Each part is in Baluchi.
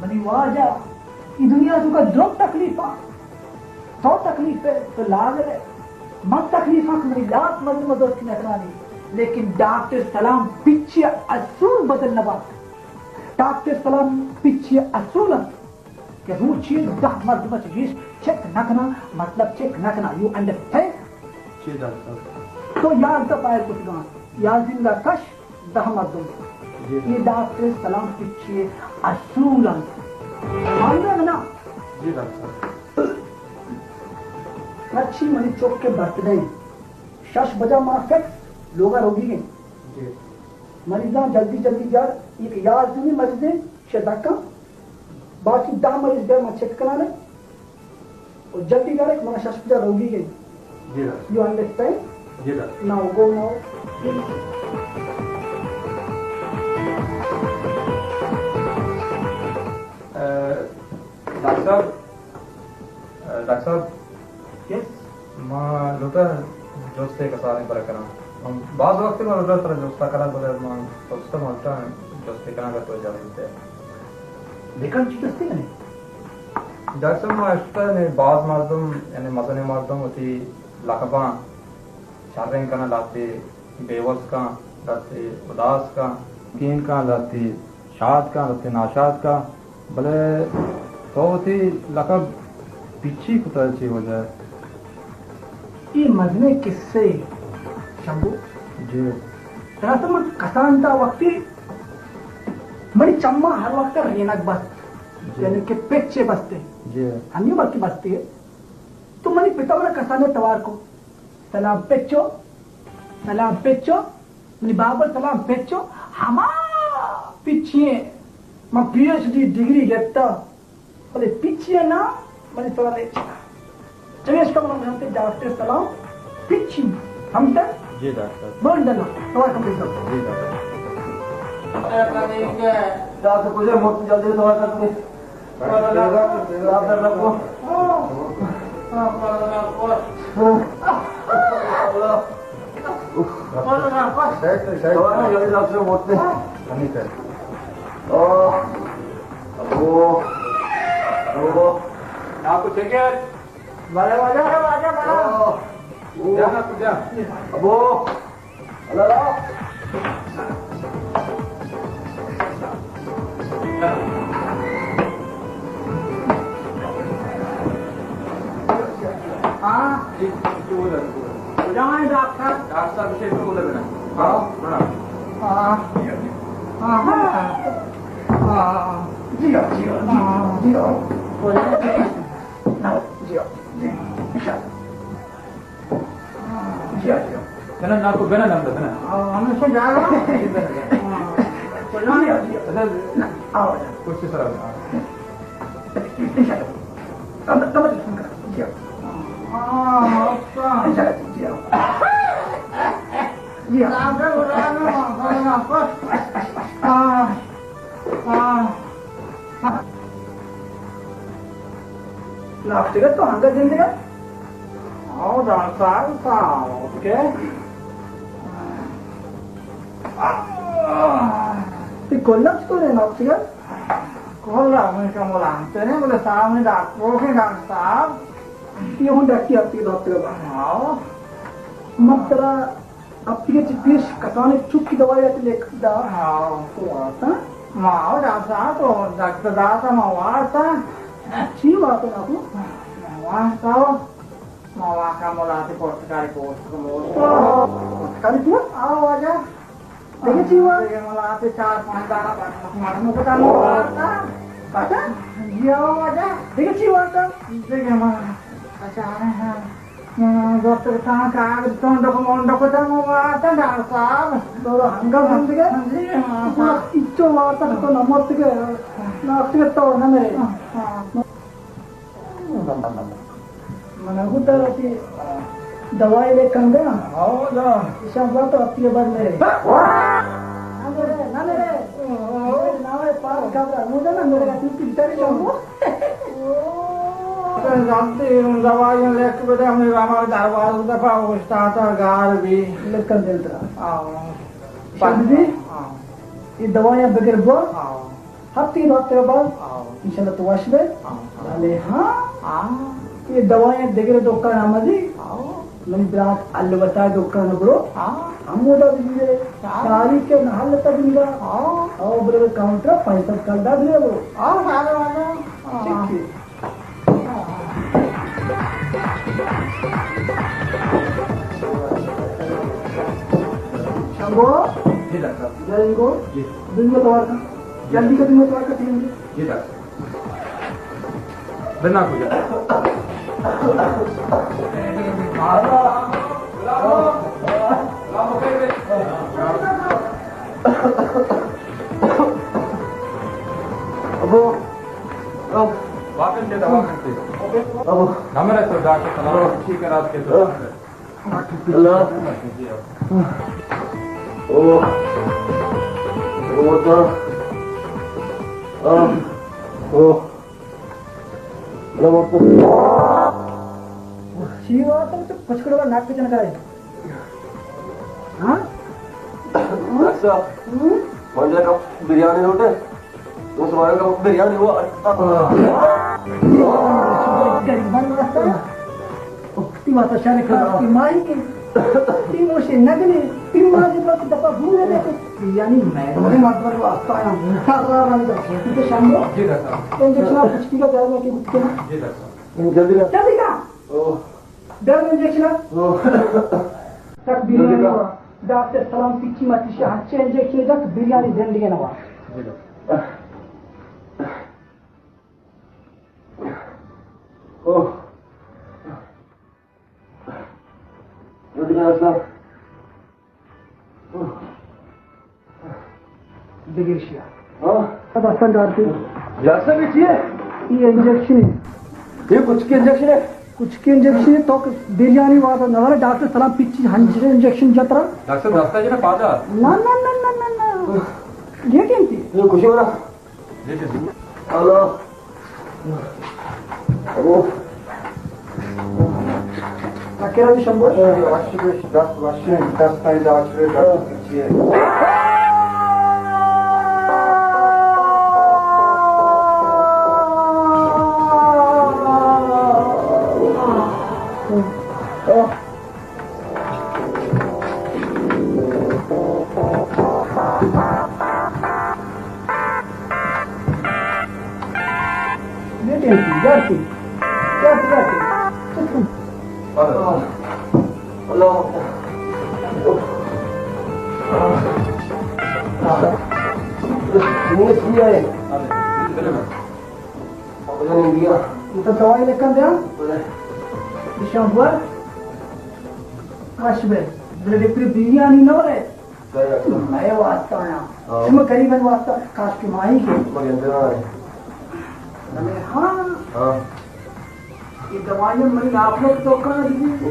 منی واجہ، اے دنیا توکا درو تکلیف آں۔ تو تکلیف ئے، تو لاغر ئے۔ من تکلیف آں کہ منی لاپ مردم دوست نہ کنانی۔ لیکن ڈاکٹر سلام پچی اصول بدل نہ بات۔ ڈاکٹر سلام پچی اصول انت کہ روچی دہ مردم چہ گیش چیک نہ کناں، مطلب چیک نہ کناں۔ You understand? جی ڈاکٹر صاحب۔ تو یازدہ پائر کتگاں، یازدہ کش دہ مردم۔ جی۔ اے ڈاکٹر سلام پچی اصول انت۔ مانگا نا؟ جی ڈاکٹر صاحب۔ مرچی منی چک ءِ برتھ ڈے، شش بجا ما فکس لوگا روگی گئے۔ جی۔ مریضاں جلدی جلدی بیار، یک یازدہ مریض ایں، شے دکا، باقی دہ مریض بیار، ما چیک کنانے۔ او جلدی بیار، من شش بجا روگی گئے۔ جی ڈاکٹر۔ You understand? جی ڈاکٹر۔ Now go now. اے، ڈاکٹر صاحب، اے، ڈاکٹر صاحب۔ یس۔ ما لوٹا جستے کسانیں پر کناں۔ من باز وقت ما لوٹا ترا جستا کناں، بلے من سستا ملتا جستے کناں کہ تو جانے تے۔ لیکن چی جستے کنے؟ ڈاکٹر صاحب، ما اشکتا نے باز مردم، یعنی مزنیں مردم وتی لقباں شریں کناں، لہتے بے وس کن، لہتے اداس کن، غمگین کن، لہتے شاد کن، لہتے ناشاد کن، بلے تو وتی لقب پچی کتہ، چی وجہ؟ اے مزنیں قصے شمبو۔ جی۔ ترا تو من کسان تا وقتی منی چماں ہر وقت رینگ بست۔ جی۔ یعنی کہ پچے بستے۔ جی۔ ہمیں وقتی بستے۔ تو منی پتا منا کسانے توار کو۔ سلام پچو، سلام پچو، منی بابا سلام پچو، ہما پچی ایں۔ من پی ایچ ڈی ڈگری گپتا، بلے پچی نا، منی سرا نیچنا۔ چمیشکا من ہمتے ڈاکٹر سلام پچی ہمتے۔ جی ڈاکٹر۔ بندنا، توار کم بیتا۔ جی ڈاکٹر۔ ڈاکٹر کجا موت جلدی دوا کرتے۔ ابو۔ ابو۔ ہاں؟ کجا ایں ڈاکٹر؟ ڈاکٹر صاحب، اسے تو بولے بنا۔ ہاں۔ بنا۔ ہاں۔ ہاں۔ ہاں۔ جی ہاں، جی ہاں، جی ہاں، جی ہاں۔ جی ہاں، جی ہاں۔ جی ہاں۔ بنا، ناکو، بنا، نام دا، بنا۔ آ، ہمیشہ جا رہا۔ جی، بنا، بنا۔ آ، جی ہاں، جی ہاں۔ اصل، آ، جا۔ کچھ سر آ۔ جی ہاں۔ آ، اچھا۔ جی ہاں۔ جی ہاں۔ آ، آ۔ ناکتگ تو ہنگا زندگا؟ او ڈاکٹر صاحب، تو اوکے۔ تئی کلب چطور ہے ناکتگ؟ کلب من کا ملامت نہیں، بولے صاحب نے ڈاکٹر کے ڈاکٹر صاحب۔ یہ ہوں ڈاکٹر آپ کی ڈاکٹر۔ ہاں۔ من ترا ہفتگے چہ پیش کسانیں چکی دوائی ات لکھ دا۔ ہاں۔ تو وارتا؟ ما ڈاکٹر صاحب تو ڈاکٹر داتا ما وارتا۔ چی وارتا ناکو؟ ما وارتا۔ ما واکا ملاتی پرتکاری پوست کو موت۔ پرتکاری پوست؟ آ واجہ۔ دیگہ چی وارتا؟ دیگہ ملاتی چار پانچ دارا بس مردم کو تام وارتا۔ اچھا؟ جی آ واجہ۔ دیگہ چی وارتا؟ دیگہ ما اچھا ہاں۔ من دوست تاں کاغذ تونڈ کو مونڈ کو تاں وارتا ڈاکٹر صاحب۔ تو ہنگا زندگے؟ جی ہاں۔ تو اچو وارتا تو نہ مرتگے۔ ناکتگے تو نہ مرے۔ ہاں۔ من گوتا وتی دوائی لے کنگا۔ ہاں جا۔ ایشاں بات تو اپی بر مرے۔ نہ مرے، نہ مرے۔ نہ مرے، پاس گھبرا۔ مجھے نہ مرے، تو فلٹر ہی جاؤں۔ راستی اون دوائی لکھ بدے، ہمیں ہمارے دروازے دفعہ استاد گار بھی۔ لکھ کر دے ترا۔ ہاں۔ شادی؟ ہاں۔ یہ دوائیاں بغیر بوا؟ ہاں۔ ہفتگے بعد ترا باز۔ آؤ۔ انشاءاللہ تو وش بئے۔ آؤ، آؤ۔ بلے ہاں، آؤ۔ اے دوائیں دگرے دکان آمدی۔ آؤ۔ منی برات الوتا دکان برو۔ آؤ۔ ہمودا بگیرے۔ آؤ۔ تاریخ کے نحل تا بگیرا۔ آؤ۔ آؤ، برو کاؤنٹر پنچ سد کلدار دے برو۔ آؤ، سارے والا۔ آؤ۔ ٹھیک ہے۔ شمبو؟ جی ڈاکٹر صاحب۔ جلدی کو۔ جی۔ دنیا توار کا۔ جلدی کا دنیا توار کا تین۔ جی ڈاکٹر صاحب۔ بنا کو جا۔ ابو۔ اب۔ واقعاً کیا دوا کرتے؟ اب۔ ہمارا تو ڈاکٹر سلام ٹھیک ہے، رات کے تو۔ اللہ۔ او۔ او تو۔ او۔ اللہ اکبر۔ چی بات ہے تو کچھ کڑوا ناک پہ چنکا ہے؟ ہاں؟ اچھا۔ ہوں؟ منجا کا بریانی روٹے؟ تو سوال کا بریانی ہوا۔ غریبان واسطہ نا۔ تی واسطہ شان خاص کی مائی کے۔ تی موشے نگنے۔ تی ماں جی بس دفعہ بھولے دے۔ یعنی میں بڑے مردم واسطہ آیا ہوں۔ ہر رہا رنگ۔ تو شامل۔ جی ڈاکٹر صاحب۔ انجیکشن آپ کچھ کی کا جائے کہ کچھ۔ جی ڈاکٹر صاححب۔ جلدی کا۔ جلدی کا۔ او۔ درد انجیکشن۔ او۔ تک بریانی ہوا۔ ڈاکٹر سلام پچی ماتی شاہ ہچے انجیکشن دک بریانی زندگی نوا۔ او۔ زندگی نوا۔ بگیر شیا۔ ہاں؟ اب اصلاً ڈاکٹر۔ ڈاکٹر صاحب، یہ چی ہے؟ یہ انجیکشن ہے۔ یہ کچھ کے انجیکشن ہے؟ کچھ کے انجیکشن ہے، تو بریانی والا نہ والا ڈاکٹر سلام پچی ہنجر انجیکشن جترا۔ ڈاکٹر صاحب، راستہ جو نا پادا۔ نہ، نہ، نہ، نہ، نہ، نہ۔ یہ کہتی؟ یہ کچھ ہو رہا؟ اللہ۔ او۔ اکیرا بھی شمبو؟ وش بش، دست وش، دست تای داشت، دست پیچیے۔ تو دوائی لکھن دیا؟ بلے۔ بشان بور۔ کش بے۔ بلے پر بریانی نہ ورے۔ مئے واسطہ آیا۔ ہاں۔ شما غریبن واسطہ کاش کہ ماہی کے۔ مگر اندرا ہے۔ بلے ہاں۔ ہاں۔ یہ دوائی منی آپ لوگ تو کہاں دی؟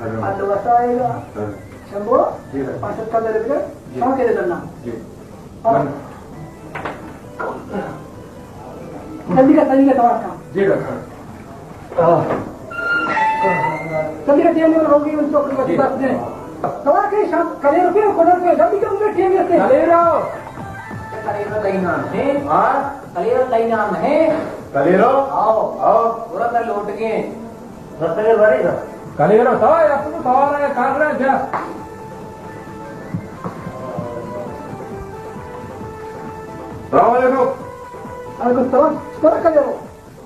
ہاں۔ اللہ وسائے گا۔ ہاں۔ شمبو، جی سر۔ پانچ سو کلر بگر، جی۔ شما کے دے دنا۔ جی۔ ہاں۔ من جلدی کا، جلدی کا، دوا کا۔ جی ڈاکٹر۔ جلدی کا، ٹیم میں ہوگی، ان کو جی۔ بس دیں۔ دوا کے شام، کلے روپے کو ڈر کے، جلدی کا، مجھے ٹیم میں سے۔ کلے رو۔ کلے رو تئی نام ہے۔ ہاں؟ کلے رو تئی نام ہے۔ کلے رو؟ آؤ۔ آؤ۔ پورا کر لوٹ گئے۔ کلے رو، سوال ہے، اپنے سوال ہے، کر رہے ہیں کیا؟ السلام علیکم۔ وعلیکم السلام۔ سر کلے رو۔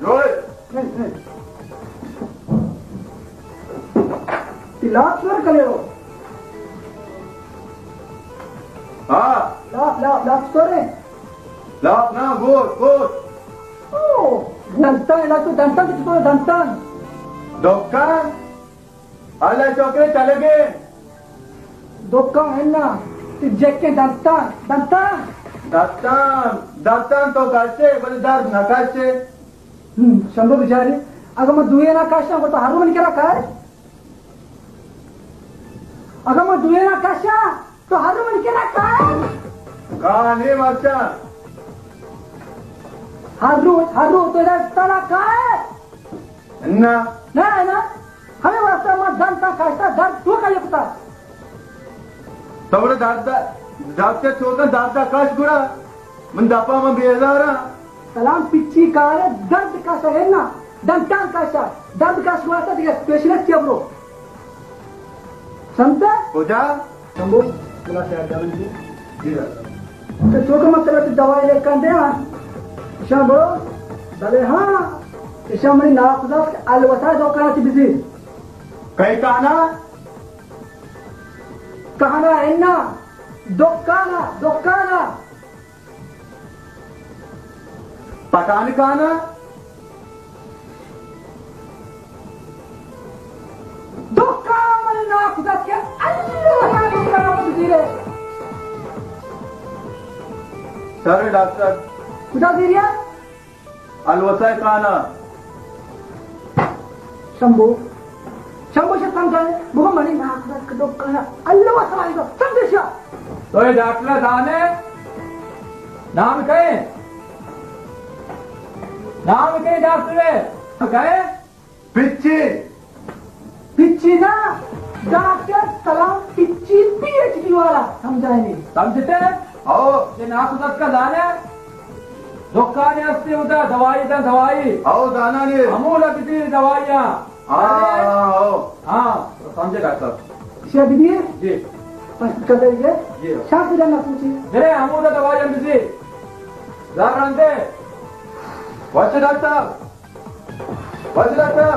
جو ہے؟ نہیں، نہیں۔ تی لاپ سر کلے رو۔ ہاں۔ لاپ، لاپ، لاپ سر ہے۔ لاپ نا، گوش، گوش۔ او، دنتان، لا تو دنتان، تو دنتان۔ دکان؟ اللہ چوکرے چلگے۔ دکان ہے نا، تو جیکے دنتان، دنتان۔ دنتان، دنتان تو کشے، بلے درد نہ کشے۔ ہم، شمبو بچاری، اگر میں دوئے نہ کشاں، تو ہر من کرا کائے؟ اگاں من دوئیناں کشاں، تو ہر روچ منی کرا کائے؟ کانے مرچاں۔ ہر روچ، ہر روچ تو ادا ترا کائے؟ نہ۔ نہ، نہ۔ ہمے واسطہ من دنتاں کشتا، درد تو کا یکتا۔ تو بڑا درد، درد تو کا درد کش گڑا۔ من دپا من بیزاراں۔ سلام پچی کارے، درد کش ہے نا، دنتان کش، درد کش واسطہ دیگه اسپیشلسٹ کیا برو۔ سمجھتا؟ کجا؟ شمبو، بلا سیار جان جی۔ جی ڈاکٹر۔ تو چوکا مطلب دوائی لکھن دے ہاں۔ شمبو، بلے ہاں، ایشاں منی ناکوزاتک الوسا دکانا چی بزیر۔ کئی کانا؟ کانا انا، دکانا، دکانا۔ پٹانکانا؟ دکانا منی ناکوزاتک الوسا دکانا چی بزیرے۔ Sir doctor. کجا زیریا؟ الوسائے کانا۔ شمبو، شمبو شا سمجھائے، بگو منی ناکوزاتک دکانا الوسائے، سمجھے شا؟ تو اے ڈاکٹر دانے؟ نام کئے؟ نام کئے ڈاکٹر ہے؟ کئے؟ پچی۔ پچی نا، ڈاکٹر سلام پچی، پی ایچ ڈی والا، سمجھائے نہیں۔ سمجھتے؟ او۔ یہ ناکوزاتک دانے؟ دکانے ہستے ہوتا، دوائی دا دوائی۔ او، دانا نے۔ ہمودا بزیر دوائیاں۔ ہاں، ہاں، ہاں، او۔ ہاں، تو سمجھے ڈاکٹر صاحب۔ شاہ بزیر؟ جی۔ بس چلے یہ۔ جی۔ شاہ بزیر نہ پوچھے۔ میرے ہمودا دوائیاں بزیر۔ زر رندے۔ واچے ڈاکٹر صاحب۔ واجہ ڈاکٹر۔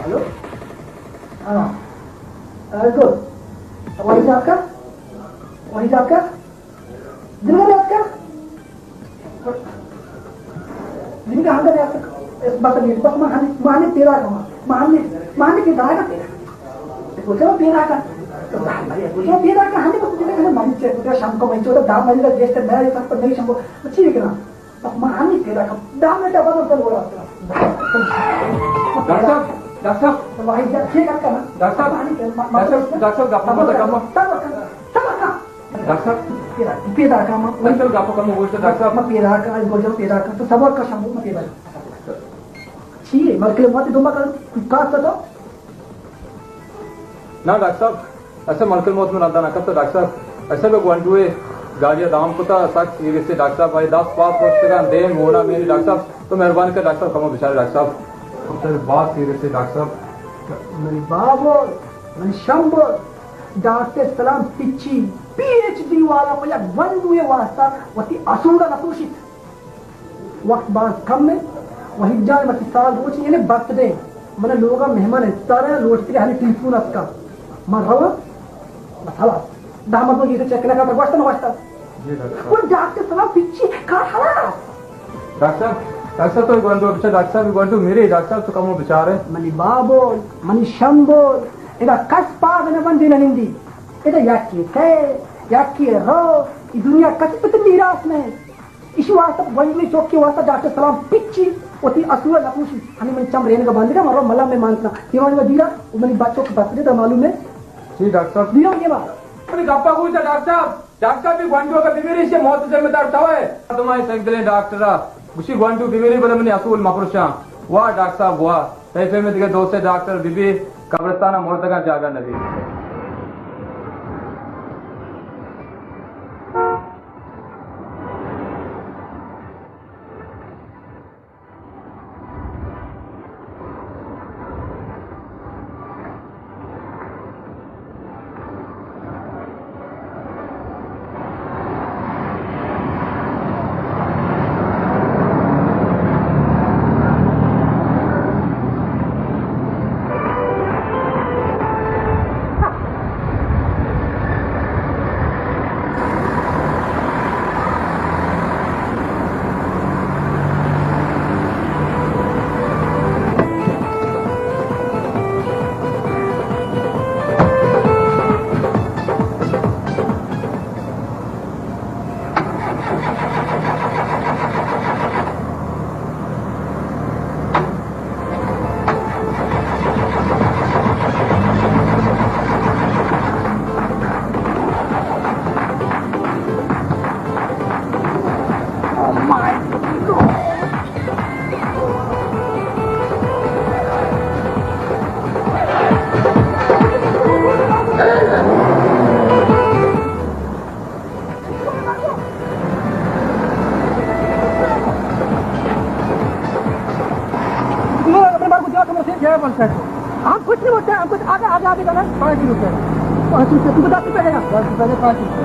ہلو؟ ہاں۔ ہاں، گڈ۔ واحد ڈاکٹر؟ واحد ڈاکٹر؟ دلگا ڈاکٹر؟ دلگا ہنگا ڈاکٹر؟ اس بات نہیں، بس من ہنی، من ہنی پیدا کما۔ من ہنی، من ہنی پیدا کما۔ تو کچھ پیدا کا۔ تو دار مری، کچھ پیدا کا، ہنی بس پیدا کا، من چیک کچھ شام کو میں چودا دار مری، جیسے میں سب پر نہیں شام کو، اچھی ہے کہ نا؟ ما ہمے پیداکاں، دہ منٹ ءَ بعد من لوگ رہا۔ ڈاکٹر صاحب، ڈاکٹر صاحب۔ واحد جان، ٹھیک ہے نا؟ ڈاکٹر صاحب، ما ہمے پیدا، ما، ما، ڈاکٹر صاحب، ڈاکٹر صاحب، گپ مت کم۔ صبر کر، صبر کر۔ ڈاکٹر صاحب۔ پیدا، پیداکاں، ما، ڈاکٹر صاحب، گپ کم ہو گئے، ڈاکٹر صاحب۔ ما پیداکاں، آج بول جاؤ، پیداکاں، تو صبر کر، شمبو، ما پیداکاں۔ چی ہے؟ ملک موت دم کر، کاس تو؟ نا ڈاکٹر صاحب، ایسے ملک الموت من رندا نہ کپتا ڈاکٹر صاحب۔ ایسے بے گونڈوے گاڑی دام کتا، سک سیریس ہے ڈاکٹر صاحب۔ بھائی دست پاس پشتگان دیم ہونا میری ڈاکٹر صاحب، تو مہربانی کر ڈاکٹر صاحب، کمو بچار ڈاکٹر صاحب۔ ڈاکٹر بات سیریس ہے ڈاکٹر صاحب۔ منی بابو، منی شمبو، ڈاکٹر سلام پچی، پی ایچ ڈی والا، پہ یک گونڈوے واسطہ وتی اصول نہ پروشیت۔ وقت باز کم انت۔ وحید جان، وتی سال روچ یعنی برتھ ڈے، من لوگا مہمان انتظار ہیں، لوٹتے ہمیں ٹیلیفون اتکا، من رواں، بس خلاص۔ دہ مردم جیسے چیک نہ کرتا، گوشتا نہ گوشتا۔ جی ڈاکٹر صاحب۔ وہ ڈاکٹر سلام پچی کار خلاص۔ ڈاکٹر صاحب، ڈاکٹر صاحب تو گونڈو بچار، ڈاکٹر صاحب گونڈو میرے، ڈاکٹر صاحب تو کمو بچارے۔ منی بابو، منی شمبو، ادا کس پاگ نہ بندی نہ نندی۔ ادا یکی کئے، یکی رو، ای دنیا کسی پتن میراث نہیں۔ ایشی واسطہ گونڈوے چوکی واسطہ ڈاکٹر سلام پچی وتی اصول نہ پوشی۔ ہمیں من چم رینگا بندگا، مرو ملا میں مانتنا۔ دیوان و دیرا، و منی بچو کے بس دے معلوم ہے۔ جی ڈاکٹر صاحب۔ دیرا یہ بات۔ منی گپا گوش ڈاکٹر صاحب۔ ڈاکٹر صاحب، بھی گونڈو کا بیماری سے موت ذمہ دار تو ہے۔ تمہاری سنگ دلیں ڈاکٹر، گوشی گونڈو بیماری بلے منی اصول مپرشاں۔ واہ ڈاکٹر صاحب، واہ۔ تئی پیم دگہ دو سے ڈاکٹر بی بی، قبرستان مردگاں جاگہ نبی۔ کیا بولتا ہے؟ ہم کچھ نہیں بولتے، ہم کچھ آگے، آگے، آگے جانا ہے۔ پانچ روپے۔ پانچ روپے، تم کو دس روپے دینا۔ دس روپے دے، پانچ روپے۔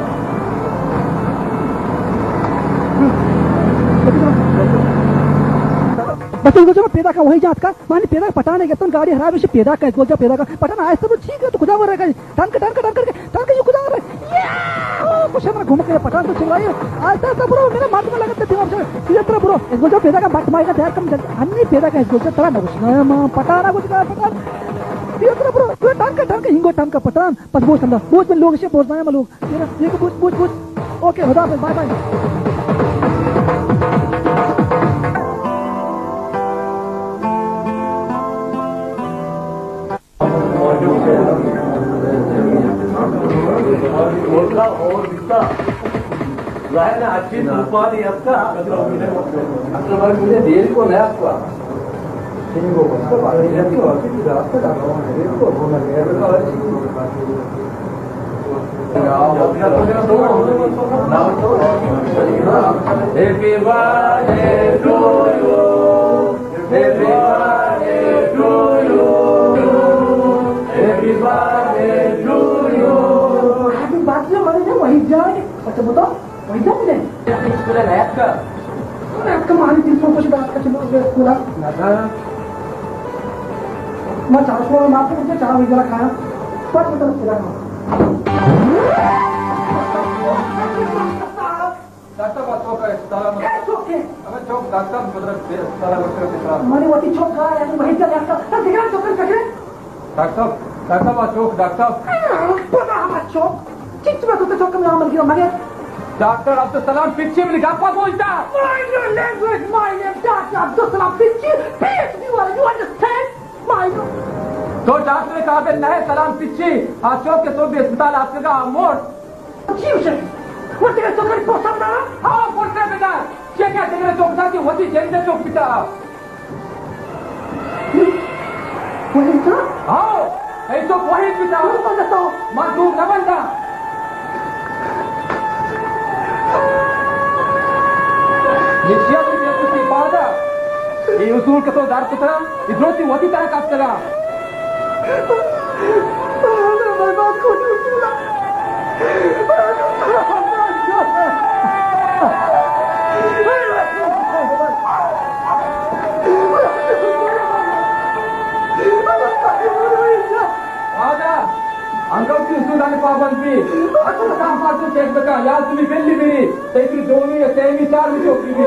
بس انگو جو پیدا کا وہی جات کا، مانی پیدا پٹانے گئے تو گاڑی خراب ہے، پیدا کا، انگو جو پیدا کا پٹانا آہستہ تو ٹھیک ہے، تو کجا ور رہا ہے؟ ٹنک، ٹنک، ٹنک، ٹنک، یہ کجا ور رہا ہے؟ یا! او، کچھ ہمارا گھوم کے پٹان تو چلائیے۔ آہستہ، آہستہ برو، میرا ماتھ میں لگتا ہے، دماغ سے۔ سیدھا طرح برو۔ اس گوجا پیدا کا بات مائے کا تیار کم جلد۔ ہم نہیں پیدا کا اس گوجا طرح نہ کچھ۔ میں ماں پٹانا کچھ کا پٹان۔ سیدھا طرح برو۔ تو ٹنک، ٹنک، ہنگو ٹنک پٹان۔ پس بوجھ سمجھا۔ بوجھ میں لوگ سے بوجھ نہ ہے میں لوگ۔ تیرا، یہ کہ بوجھ، بوجھ، بوجھ۔ اوکے، خدا حافظ، بائے بائے۔ ظاہر ہے، اچھی طوفان ہے آپ کا۔ اصل بات مجھے دیر کو نیا ہوا۔ Happy birthday to you. Happy birthday to you. Happy birthday to you. Happy birthday مانے جو وحید جان۔ اچھا بتاؤ، وحید جان ملے؟ اسکول ہے، نیت کا؟ نیت کا مانے تین سو کچھ بات کا چلو، اسکول ہے۔ نہ تھا۔ میں چار سو میں آپ کو چار وحید جان کھایا۔ پر مطلب پورا کھایا۔ ڈاکٹر صاحب، آ چوک ءَ اسپتال ءَ۔ اے چوک ءَ؟ ابے چوک ڈاکٹر صاحب، مطلب، اسپتال ءَ ڈاکٹر۔ منی وتی چوک گار ءَ، وحید جان ڈاکٹر۔ سر دگران چوک ءَ فکر۔ ڈاکٹر صاحب، ڈاکٹر صاحب، آ چوک ڈاکٹر صاحب۔ پدا ہما چوک۔ چچ میں تو چوک میں عمل کیا مگر۔ ڈاکٹر عبدالسلام پچی منی گپا گوش دار۔ Mind your language, my name doctor Abdussalam پچی، پی ایچ ڈی والا، you understand? My name۔ تو ڈاکٹر قابل نہ ئے سلام پچی، آ چوک کہ تو بے اسپتال ءَ اتکگا آ مرد۔ چی گوشے؟ من تئی چوکانی پرسا بداراں؟ ہاں، پرسا بدار۔ چیا کہ تئی چوک داتی وتی جند ءِ چوک بیتا۔ وحید جان؟ ہاں، اے چوک وحید بیتا۔ من بندتا۔ من دور نہ بنداں۔ یہ چیا تو یہ کسی پادا؟ یہ اصول کہ تو در کتا؟ اے درستی وتی ترا کپتگا۔ آجا، انگت اصولانی پابند بی۔ اصول کام پاتو چیک بکا، یا تمی بلی بری، تئی دومی یا سیمی چار بھی چوکی بی۔